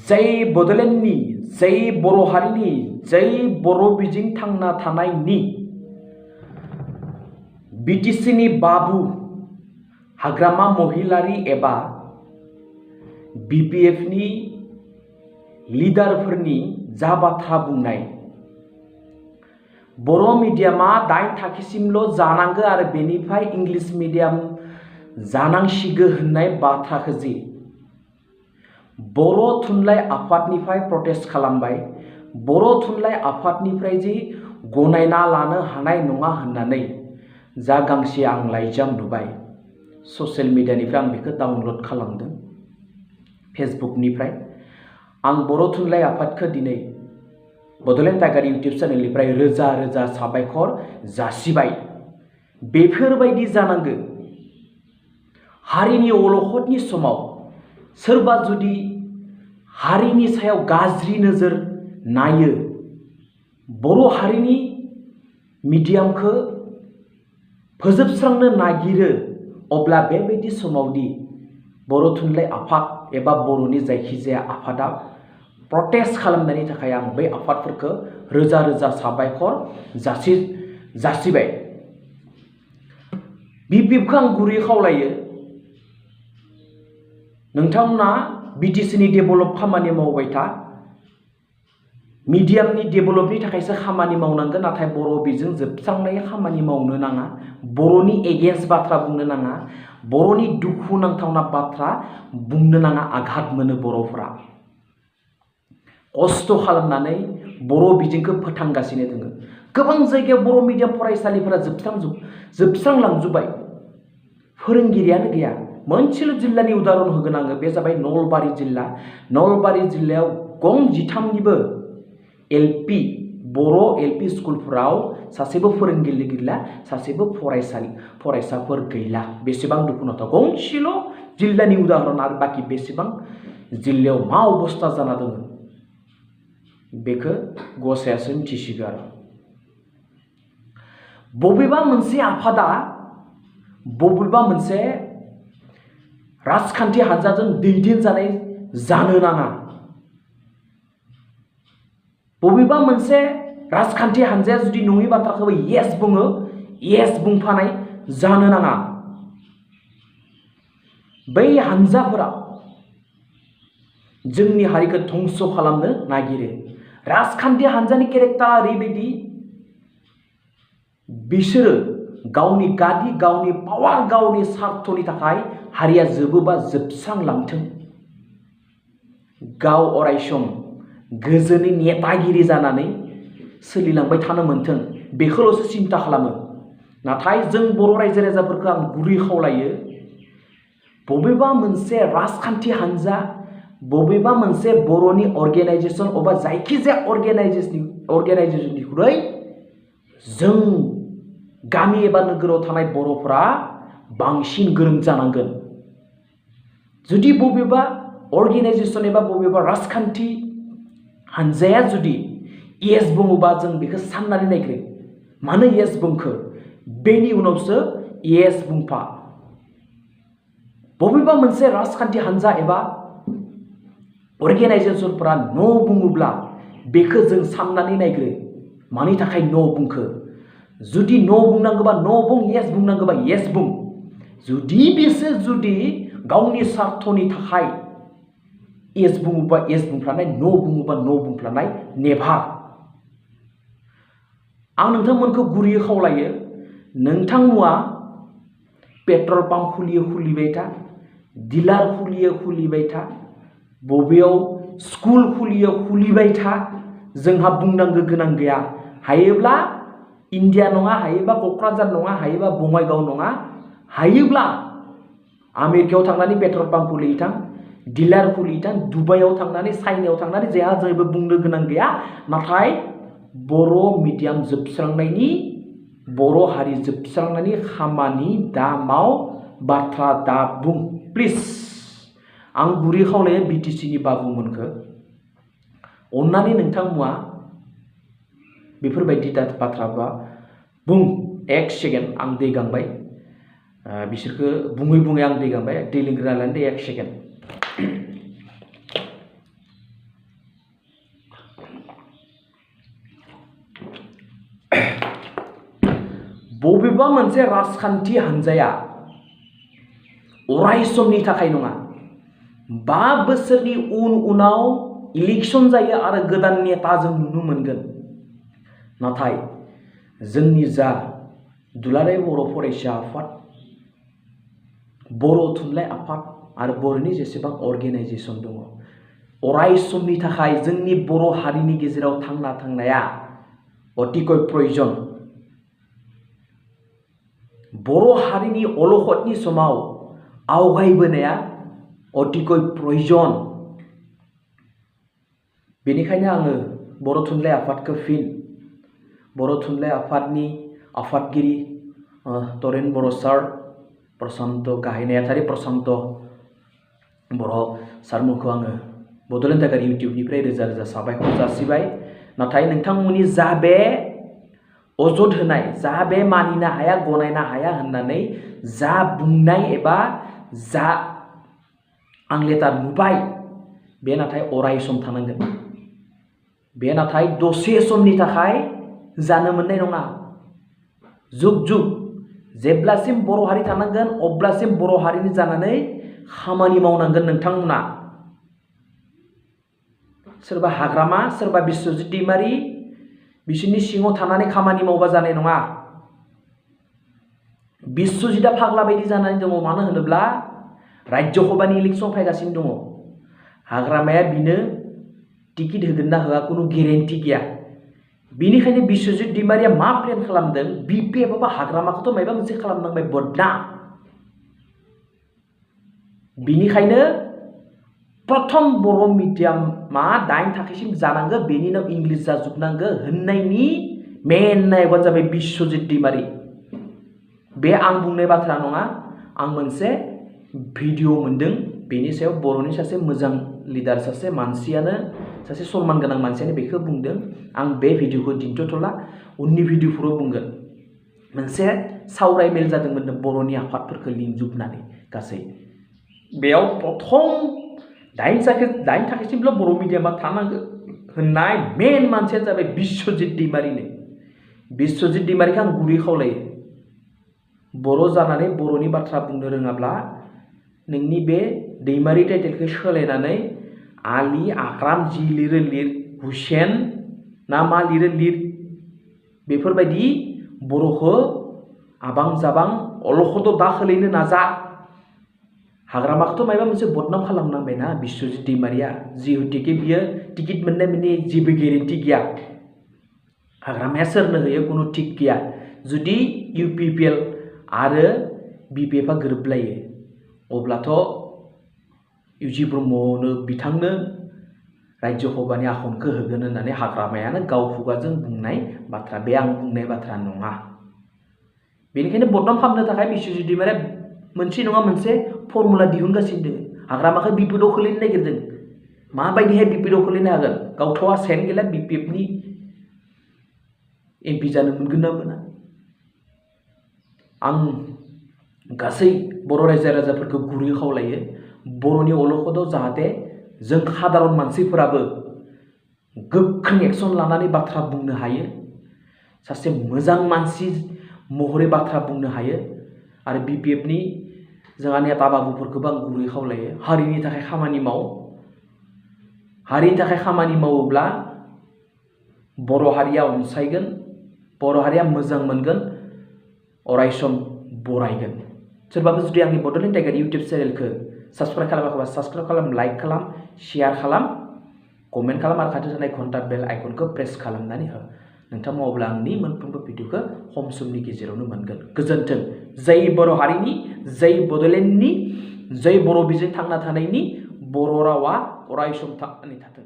जै बड'लेण्डनि जै बर' हारिनि जै बर' बिजों थांना थानायनि बिटिसिनि बाबु हाग्रामा महिलारि एबा बिपिएफनि लिडारफोरनि जा बाथ्रा बुंनाय बर' मिडियामा 8 थाखोसिमल' जानांगो आरो बेनिफ्राय इंलिश मिडियाम जानांसिगो होननाय बाथ्राखौ जि बर' थुनलाइ आफादनिफ्राय प्रटेस्ट खालामबाय, बर' थुनलाइ आफादनिफ्राय जि गनायना लानो हानाय नङा होननानै जा गांसे आं लाइजाम नुबाय ससियेल मिडियानिफ्राय आं बेखौ डाउनलड खालामदों फेसबुकनिफ्राय। आं बर' थुनलाइ आफादखौ दिनै बड'लेण्ड टाइगार इउटिउब चेनेलनिफ्राय रोजा रोजा साबायखर जासिबाय। बेफोरबायदि जानांगो हारिनि अलखदनि समाव सोरबा जुदि हारिनि सायाव गाज्रि नोजोर नायो, बर' हारिनि मिडियामखौ फोजोबस्रांनो नागिरो, अब्ला बेबायदि समावदि बर' थुनलाइ आफाद एबा बर'नि जायखिजाया आफादा प्रटेस्ट खालामनायनि थाखाय आं बै आफादफोरखौ रोजा रोजा साबायखर जासिबाय। बिपिएफखौ आं गुरै खावलायो, नोंथांमोना बिटिसिनि डेभेलप खामानि मावबाय था, मिडियामनि डेभेलपनि थाखायसो खामानि मावनांगोन, नाथाय बर' बिजों जोबस्रांनाय खामानि मावनो नाङा, बर'नि एगेन्स्ट बाथ्रा बुंनो नाङा, बर'नि दुखु नांथावना बाथ्रा बुंनो नाङा। आघात मोनो बर'फोरा खस्थ' खालामनानै बर' बिजोंखौ फोथांगासिनो दङ। गोबां जायगायाव बर' मिडियाम फरायसालिफोरा जोबस्रांलांजोब्बाय, फोरोंगिरियानो गैया। मोनसेल' जिल्लानि उदाहरन होगोन आङो, बे जाबाय नलबारि जिल्ला। नलबारि जिल्लायाव गं 13निबो एलपि बर' एलपि स्कुलफोराव सासेबो फोरोंगिरि गैला, सासेबो फरायसाफोर गैला। बेसेबां दुखुनांथाव, गंसेल' जिल्लानि उदाहरन आरो बाखि बेसेबां जिल्लायाव मा अबस्था जाना दङ बेखौ गसायासो मिथिसिगौ। आरो बबेबा मोनसे आफादा बबेबा मोनसे राजखान्थि हानजाजों दैदेनजानाय जानो नाङा, बबेबा मोनसे राजखान्थि हानजाया जुदि नङि बाथ्राखौ येस बुङो, येस बुंफानाय जानो नाङा। बै हानजाफोरा जोंनि हारिखौ धंस खालामनो नागिरो। राजखान्थि हानजानि केरेक्टारा ओरैबायदि, बिसोरो गावनि गादि, गावनि पावार, गावनि सार्थनि थाखाय हारिया जोबोबा जोबस्रांलांथों, गाव अरायसम गोजोननि नेतागिरि जानानै सोलिलांबाय थानो मोनथों, बेखौल'सो सिन्था खालामो। नाथाय जों बर' रायजो राजाफोरखौ आं गुरै खावलायो, बबेबा मोनसे राजखान्थि हानजा, बबेबा मोनसे बर'नि अर्गेनाइजेसन एबा जायखिजाया अर्गेनाइजेसननिख्रुइ जों गामि एबा नोगोराव थानाय बर'फोरा बांसिन गोरों जानांगोन। जुदि बबेबा अर्गेनाइजेसन एबा बबेबा राजखान्थि हानजाया जुदि येस बुङोबा जों बेखौ साननानै नायग्रो, मानो येस बुंखो, बेनि उनावसो येस बुंफा। बबेबा मोनसे राजखान्थि हानजा एबा अर्गेनाइजेसनफोरा न' बुङोब्ला बेखौ जों साननानै नायग्रो, मानि थाखाय न' बुंखो। जुदि न' बुंनांगौबा न' बुं, येस बुंनांगौबा येस बुं। जुदि बिसोर गावनि सार्थनि थाखाय येस बुङोबा येस बुंफ्लानाय, न' बुङोबा न' बुंफ्लानाय, नेभार। आं नोंथांमोनखौ गुरैयै खावलायो, नोंथांमोना पेट्रल पाम्प खुलिबाय था, डिलार खुलिबाय था, बबेयाव स्कुल खुलिबाय था, जोंहा बुंनांगौ गोनां गैया। हायोब्ला इन्डिया नङा, हायोबा क'क्राझार नङा, हायोबा बङाइगाव नङा, हायोब्ला आमेरिकायाव थांनानै पेट्रल पाम्प खुलिहैथां, डिलार खुलिहैथां, दुबाइयाव थांनानै, चाइनायाव थांनानै, जोंहा जेबो बुंनो गोनां गैया। नाथाय बर' मिडियाम जोबस्रांनायनि, बर' हारि जोबस्रांनायनि खामानि दा माव, बाथ्रा दा बुं, प्लिज। आं गुरै खावलायो बिटिसिनि बाबुमोनखौ, अन्नानै नोंथांमोना बेफोरबायदि बाथ्राबा बुं। एक सेकेन्ड, आं दै गांबाय, बिसोरखौ बुङै बुङै आं दै गांबाय, दै लोंग्रोना लानो, एक सेकेन्ड। बबेबा मोनसे राजखान्थि हान्जाया अराय समनि थाखाय नङा, 5 बोसोरनि उनाव इलेक्शन जायो आरो गोदान नेता जों नुनो मोनगोन। नाथाय जोंनि जा दुलाराय बर' फरायसा आफाद, बर' थुनलाइ आफाद आरो बर'नि जेसेबां अर्गेनाइजेसन दङ, अराय समनि थाखाय जोंनि बर' हारिनि गेजेराव थांना थानाया अतिकय प्रयोजन। बर' हारिनि अलखदनि समाव आवगायबोनाया अतिकय प्रयोजन। बेनिखायनो आङो बर' थुनलाइ आफादखौ बर' थुनलाइ आफादनि आफादगिरि तरेन बर' सार, प्रसान्त गाहाय नेहाथारि प्रसान्त बर' सारमोनखौ आङो बड'लेण्ड टाइगार इउटिउबनिफ्राय रोजा रोजा साबायखर जासिबाय। नाथाय नोंथांमोननि जा बे अजद होनाय, जा बे मानिनो हाया, गनायनो हाया होननानै जा बुंनाय एबा जा आं लेटार नुबाय, बे नाथाय अराय सम थानांगोन। बे नाथाय दसे समनि थाखाय जानो मोननाय नङा। जुग जुग जेब्लासिम बर' हारि थानांगोन अब्लासिम बर' हारिनि जानानै खामानि मावनांगोन नोंथांमोना। सोरबा हाग्रामा, सोरबा बिश्वजित दैमारि, बिसोरनि सिङाव थानानै खामानि मावबा जानाय नङा। बिश्वजितआ फाग्ला बायदि जानानै दङ। मानो होनोब्ला राज्य सभानि इलेक्शन फैगासिनो दङ। हाग्रामाया बिनो टिकेट होगोन ना होआ कुनु गेरेन्टि गैया। बेनिखायनो बिश्वजित दैमारिया मा प्लेन खालामदों, BPF एबा हाग्रामाखौथ' माबा मोनसे खालामनांबाय बदना। बेनिखायनो प्रथम बर' मिडियामा 8 थाखोसिम जानांगौ, बेनि उनाव इंलिस जाजोबनांगौ होननायनि मेन नायकआ जाबाय बिश्वजित दैमारि। बे आं बुंनाय बाथ्रा नङा, आं मोनसे भिडिअ मोनदों। बेनि सायाव बर'नि सासे मोजां लिडार, सासे मानसियानो, सासे सनमान गोनां मानसियानो बेखौ बुंदों। आं बे भिडिअखौ दिन्थ'थ'ला, उननि भिडिअफोराव बुंगोन। मोनसे सावराय मेल जादोंमोन बर'नि आफादफोरखौ लिंजोबनानै गासै। बेयाव प्रथम 8 थाखोसिमल' बर' मिडियामा थानांगौ होननाय मेन मानसिया जाबाय बिश्वजित दैमारिनो। बिश्वजित दैमारिखौ आं गुरै खावलायो, बर' जानानै बर'नि बाथ्रा बुंनो रोङाब्ला नोंनि बे दैमारि टाइटेलखौ सोलायनानै आली आक्राम जि लिरो लिर, हुसेन ना मा लिरो लिर। बेफोरबायदि बर'खौ आबां जाबां अलखदाव दा खोलैनो नाजा। हाग्रामाखौथ' माबा मोनसे बदनाम खालामनांबायना बिश्वजित दैमारिया, जिहेतुके बियो टिकेट मोननायनि जेबो गेरेन्टि गैया। हाग्रामाया सोरनो होयो कुनु थिक गैया। जुदि UPPL आरो BPF आ गोरोबलायो अब्लाथ' UG ब्रह्मनो बिथांनो राज्य सभानि आखनखौ होगोन होननानै हाग्रामायानो गाव खुगाजों बुंनाय बाथ्रा, बे आं बुंनाय बाथ्रा नङा। बेनिखायनो बदनाम खालामनो थाखाय बिश्वजित दैमारिया मोनसे नङा मोनसे फर्मुला दिहुनगासिनो दङ। हाग्रामाखौ बिपदआव खोलैनो नागिरदों। माबायदिहाय बिपदआव खोलैनो हागोन? गावथ'आ सेन गैला, BPFनि MP जानो मोनगोन ना मोना? आं गासै बर' रायजो राजाफोरखौ गुरै खावलायो, बर'नि अलखदाव जाहाथे जों साधारन मानसिफोराबो गोख्रों एक्सन लानानै बाथ्रा बुंनो हायो, सासे मोजां मानसि महरै बाथ्रा बुंनो हायो। आरो BPFनि जोंहा नेता बाबुफोरखौबो आं गुरै खावलायो, हारिनि थाखाय खामानि माव। हारिनि थाखाय खामानि मावोब्ला बर' हारिया अनसायगोन, बर' हारिया मोजां मोनगोन, अराय सम बरायगोन। सोरबाबो जुदि आंनि बड'लेण्ड टाइगार इउटिउब चेनेलखौ साबस्क्राइब खालामाखैबा साबस्क्राइब खालाम, लाइक खालाम, शेयार खालाम, कमेन्ट खालाम आरो खाथियाव थानाय घन्टा बेल आइकनखौ प्रेस खालामनानै हो। नोंथां मावोब्ला आंनि मोनफ्रोमबो भिडिअखौ खम समनि गेजेरावनो मोनगोन। गोजोन्थों। जै बर' हारिनि, जै बड'लेण्डनि, जै बर' बिजों थांना थानायनि, बर' रावा अराय सम थांनानै थाथों।